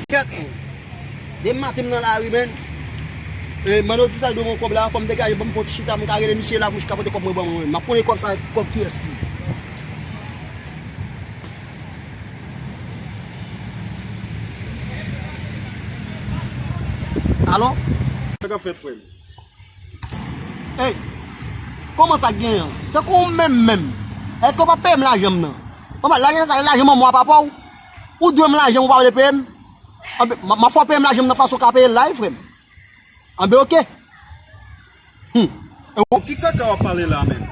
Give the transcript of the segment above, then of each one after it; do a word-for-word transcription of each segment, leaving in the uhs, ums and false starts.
Kèt. Demen maten m nan lari, menn. E, Mandredi sa, l dwe mwen kòb la, fò m degaje, ban m fè yon ti chita, m ka rele misye la pou misye ka pote kòb mwen ban mwen, menn. M ap konnen kòb sa, kòb kiyès li. Alo? Sa k ap fèt, frè m? Ey, kòman sa k genyen an? Tankou w menm menm, èske w p ap peye m lajan m nan? Kòman lajan sa, se lajan manman w a papa w? Ou dwe m lajan m, ou pa vle peye m? Anben, m a, m a fè w peye m lajan m nan fason w ka peye l la, wi, frè m. Anben, oke. Hum. E w... Ki kaka w ap pale la, menn?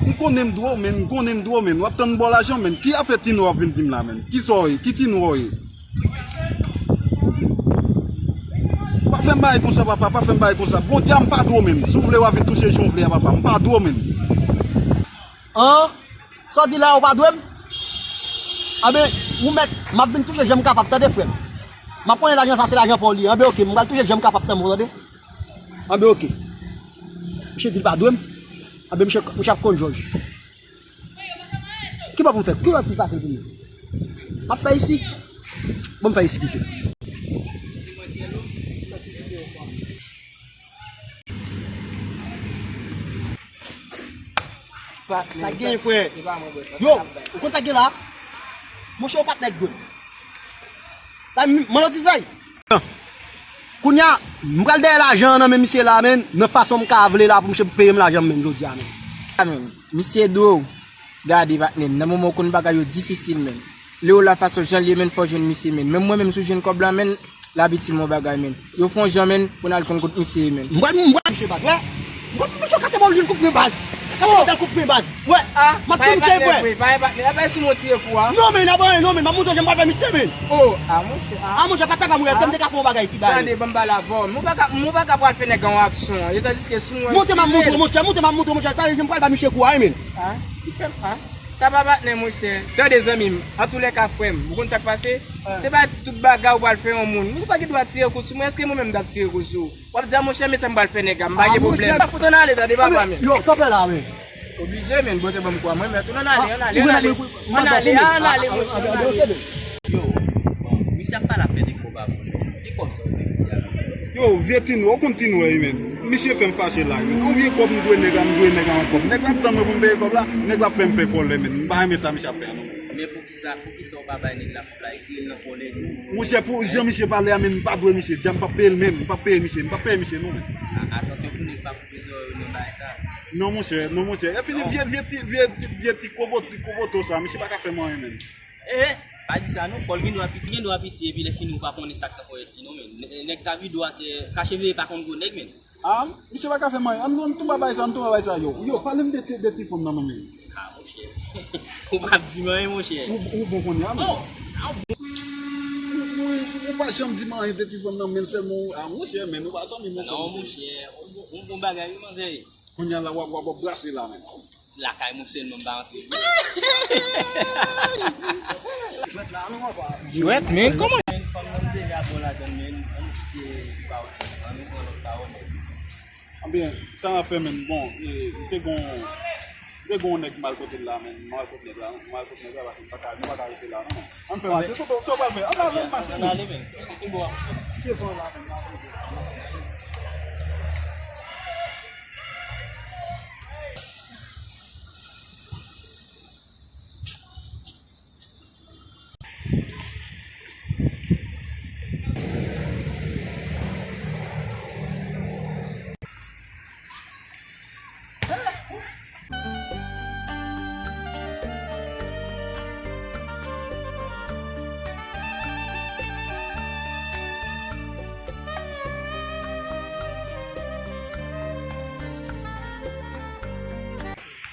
M konnen m dwe w, menn, m konnen m dwe w, menn. W ap tann bò lajan, menn. Ki afè Tino w ap vin di m la, menn? Ki sa w ye? Ki Tino w ye? Pa fè m bagay konsa, papa, pa fè m bagay konsa. Bondye a, m pa dwe w, menn. Si w vle, w a vin touche jan w vle a, papa. M pa dwe w, menn. An? Sa w di la, ou pa dwe m? Anben, ou mèt, m ap vin touche jan m kapab, tande, frè m. M ap konnen lajan sa, se lajan pa w li ye. Anben, oke, m pral touche jan m kapab, tanmen, tande. Anben, oke. Misye di l pa dwe m. Anben, misye, misye ap konn jòj. Ki bò pou m fè? Ki bò pi fasil pou mwen? M ap fè isi. Bon, m fè isi pito. Sa gen, frè. Yo, ou konn sa gen la? Monchè, ou pa t nèg grenn. Sa, m, mwen, ti zay. Kounye a, m pral dèyè lajan an nan men misye la, menn, nan fason m ka vle la pou misye peye m lajan m, menn, jodi a, menn. Amen. Misye dwe w. Gade, patnè m, nan moman w konn bagay yo difisil, menn. Lè w la fason jan l ye, menn, fò w jwenn misye, menn. Menm mwen menm, si w jwenn kòb la, menn, l ap itil mwen yon bagay, menn. Yo fè yon jan, menn, pou n al konn kot misye ye, menn. M pral, m pral misye baz, wè. M pral fè misye kate bò l jwenn koupmen baz. Kate bò l koupmen baz. Wè. M ap tou misye vre. Bay patnè, bay patnè. Ap bay sou mwen tire kou a. Non, menn, ap bay, non, menn, m ap montre w jan m pral fè misye, menn. Oh, a, monchè, a. A, monchè, pa ta pa mwen, èske m te ka fè yon bagay ki ba yo? Tande, ban m pale avè w. Mwen pa ka, mwen pa ka pral fè nèg an aksyon. E tandiske sou mwen, monte, m ap montre w, monchè, monte, m ap montre w, monchè, sa, jan m pral bay misye kou a, wi, menn. A, ki fè m, a? Sa pa patnè, monchè. Tande, zanmi m. Antoulèka, frè m, ou konn sa k pase? Se pa tout bagay ou pral fè yon moun. Ou pa gen dwa tire kou sou mwen. Èske mwen menm m t ap tire kou sou ou? W ap di, a, monchè, men sa m pral fè nèg la, m pa gen pwoblèm. Fout ann ale, tande, papa, men. Yo, sa w fè la, men? Oblije, men, bon, te ban m kwa mwen, men tou, ann ale, ann ale, ann ale. Ann ale, ann ale, monchè, ann ale. Yo, bon, misye ap pale afè de kòb avè w. Ki kòb sa w dwe misye a? Yo, vye Tino, ou konn Tino, wi, men. Misye fè m fache la, men. Yon vye kòb m dwe nèg la, m dwe nèg la yon kòb. Nèg la ap tann mwen pou m peye kòb la, nèg la ap fè m fè kòlè, men. M pa renmen sa misye ap fè a, non. Men poukisa, poukisa w pa bay nèg la kòb la, epi l nan kòlè tou? Monchè, pou jan misye pale a, men, m pa dwe misye. Dja m p ap peye l menm, m p ap peye misye, m p ap peye misye, non, men. A, atansyon pou nèg pa koupe zòrèy w nan bagay sa. Non, monchè, non, monchè. E fini, vye, vye ti, vye ti, vye ti kobo, ti koboto sa, misye pa ka fè m anyen, menm. E, pa di sa non, kò l gen dwa piti, gen dwa piti, epi lè fini ou pa konnen sa k nan ponyèt li non, men. Nè-, nèg ka vide w atè, kache veye pa konn gwo nèg, men. A, misye pa ka fè m anyen. Ann, ann tou ba bay sa, ann tou ba bay sa, yo. Yo, pale m de ti, de ti fanm nan non, men. A, monchè. Ou p ap di m anyen, monchè. Ou, ou bon kounye a, men. Oh! Ou, ou, ou pa janm di m anyen de ti fanm nan, men sèlman, a, monchè, men ou pa zanmi mwen. Non, monchè, ou bon, ou bon bagay, wi, manzè. Kounye a la, w ap, w ap, w ap brase la, men. Lakay mwen sèlman m pa antre. Jwèt la, non, papa. Jwèt, men kòman? Men fanm nan deja bon ladan l, men ann kite pawòl, ann nou pran lòt pawòl, men. Anben, sa n ap fè, men, bon, e, m te gon, m te gon nèg m al kote l la, men, m al kote nèg la, m al kote nèg la, paske m pa ka, nou pa ka rete la, non. Ann fè mache, sa w pral fè? Ann ale, mache, men. Ann ale, men. Devan la, men.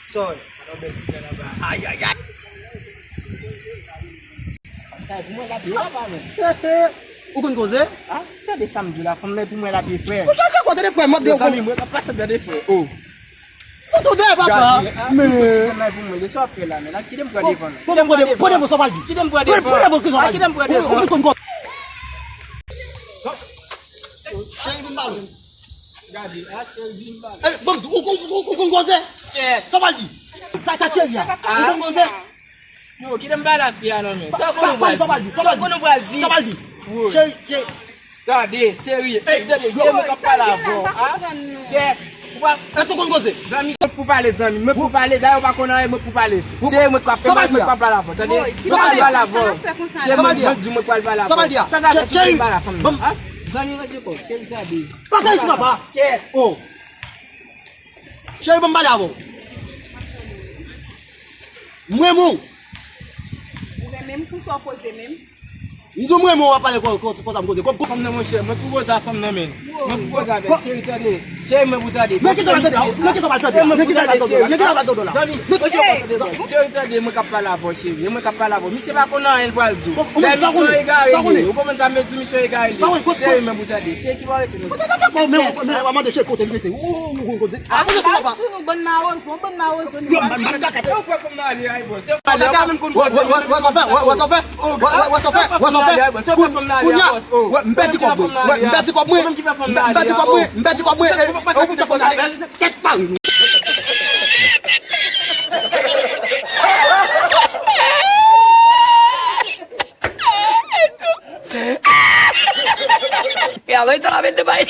Sorry, ann bèl ti nèg anba. Ayayay. Sa e pou mwen l ap papa, men. Ou konn koze? A, tande sa m di w la, fanm nan e pou mwen l ap ye, frè. Ou tande kote de frè m, m ap di w. Zanmi mwen, m ap pase tande, frè. Oh. Fout ou dèyè, papa. Men. Fanm nan e pou mwen, de sa w ap fè la, men. Kite m pran devan. Kite m pran devan. Pran devan, sa w pral di. Kite m pran devan. Pran devan, sa w pral di. Kite m pran devan. Ou fout konn koze. Cheri, vin pale. Gade, a cheri vin pale. Eh, bon, ou, ou, ou, ou konn koze? Sa w pral di. Sa, sa cheri a. Ou konn koze? Yo, kite m pale a fi a non, men. Sa w konn ou pral di? Sa w konn ou pral di? Sa w pral di? Cheri, cheri. Tande, cheri. Ey, tande, se mwen k ap pale avè w. A? Kè. Èske w konn koze? Zanmi, mwen pou pale, zanmi. Mwen pou pale. Dayè, ou pa konn anyen, mwen pou pale. Cheri, mwen k ap pale avè w. Tande, mwen pral pale avè w. Cheri, mwen di mwen pral pale avè w. Sa sa fè pou mwen pale avè fanm nan? A? Zanmi, ranje kò w. Cheri, tande. Pataje ti papa. Kè. Oh. Cheri, ban m pale avè w. M renmen w. Ou renmen m pou sa w poze menm? M di w m renmen w, w ap pale kon, kon, konsa m koze. Kòm, kòm fanm nan, monchè, mwen pou koze a fanm nan, men. Mwen pou koze avè l, cheri, tande. Cheri, mwen pou tande. Men kisa w pral tande a? Men kisa w pral tande a? Men kisa w pral tande a? Men kisa w pral tande a? Zanmi, monchè, w pa tande bò. Cheri, tande, mwen k ap pale avè w, cheri. E mwen k ap pale avè w. Misye pa konn anyen, l pral di w. Lè misyon egare li ye. Ou konprann sa m vle di w, misyon egare li ye. Cheri, mwen pou tande. Cheri, ki pa w rete nou? Bon, men, men, w a mande cheri kote l rete. Ou, ou, ou konn koze. A, koze sou papa. Sou nou, bann mawozo, bann mawozo. Yo, m pa, m pa nan kaka. Ou pran fanm nan ale, ay, bò. Se ou pale, ou pa menm konn koze. Wè, wè, wè, wè sa w fè, wè, wè, wè sa w fè. Wè, wè, wè sa w fè, wè sa w fè. Kounye a, wè, m pèdi kòb mwen. Wè, m pèdi kòb mwen. M pèdi kòb mwen. M pèdi kòb mwen. E, e, ou fout fè fanm nan ale. Tèt pa. E alò, e ta la mete bay.